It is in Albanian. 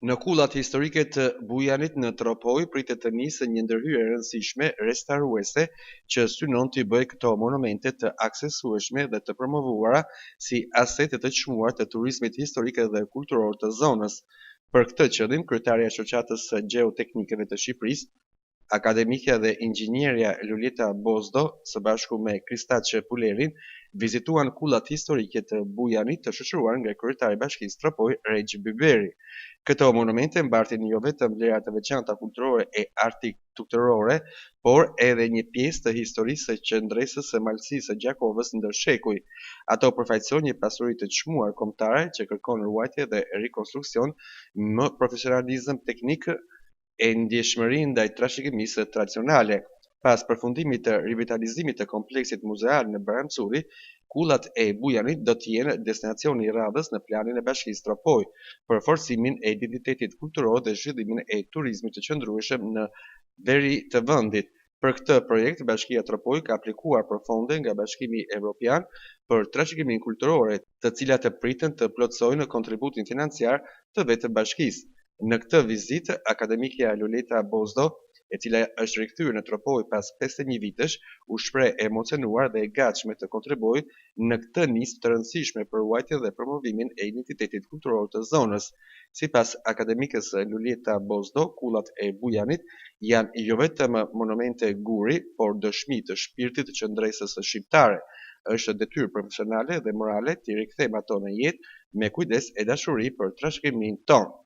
Në kullat historike të Bujanit në Tropojë pritet të nisë një ndërhyrje e rëndësishme restauruese që synon t'i bëjë këto monumente të aksesueshme dhe të promovuara si asete të çmuara të turizmit historik dhe kulturor të zonës. Për këtë qëllim, kryetarja e Shoqatës së Gjeoteknikëve të Shqipërisë, Akademikja dhe inxhinierja Luljeta Bozdo së bashku me Kristaq Pulerin vizituan kullat historike të Bujanit të shoqëruar nga kryetari i Bashkisë Tropojë, Rexhë Byberi. Këto monumente mbartin jo vetëm vlera të veçanta kulturore e arkitekturore, por edhe një pjesë të historisë së qëndresës së Malësisë së Gjakovës ndër shekuj. Ato përfaqësojnë një pasuri të çmuar kombëtare që kërkon ruajtje dhe rikonstruksion me profesionalizëm teknik e ndjeshmëri ndaj trashëgimisë tradicionale. Pas përfundimit të rivitalizimit të kompleksit muzeal në Bajram Curri, kullat e Bujanit do të jenë destinacioni i radhës në planin e Bashkisë Tropojë për forcimin e identitetit kulturor dhe zhvillimin e turizmit të qëndrueshëm në veri të vendit. Për këtë projekt Bashkia Tropojë ka aplikuar për fonde nga Bashkimi Evropian për trashëgiminë kulturore, të cilat priten të plotësojnë kontributin financiar të vetë bashkisë. Në këtë vizitë, akademikja Luljeta Bozdo, e cila është rikthyer në Tropojë pas 51 vitesh, u shpreh e emocionuar dhe e gatshme të kontribuojë në këtë nismë të rëndësishme për ruajtjen dhe promovimin e identitetit kulturor të zonës. Sipas akademikes Luljeta Bozdo, kullat e Bujanit janë jo vetëm monumente guri, por dëshmi të shpirtit të qëndresës shqiptare. Është detyrë profesionale dhe morale t'i rikthejmë ato në jetë me kujdes e dashuri për trashëgiminë tonë.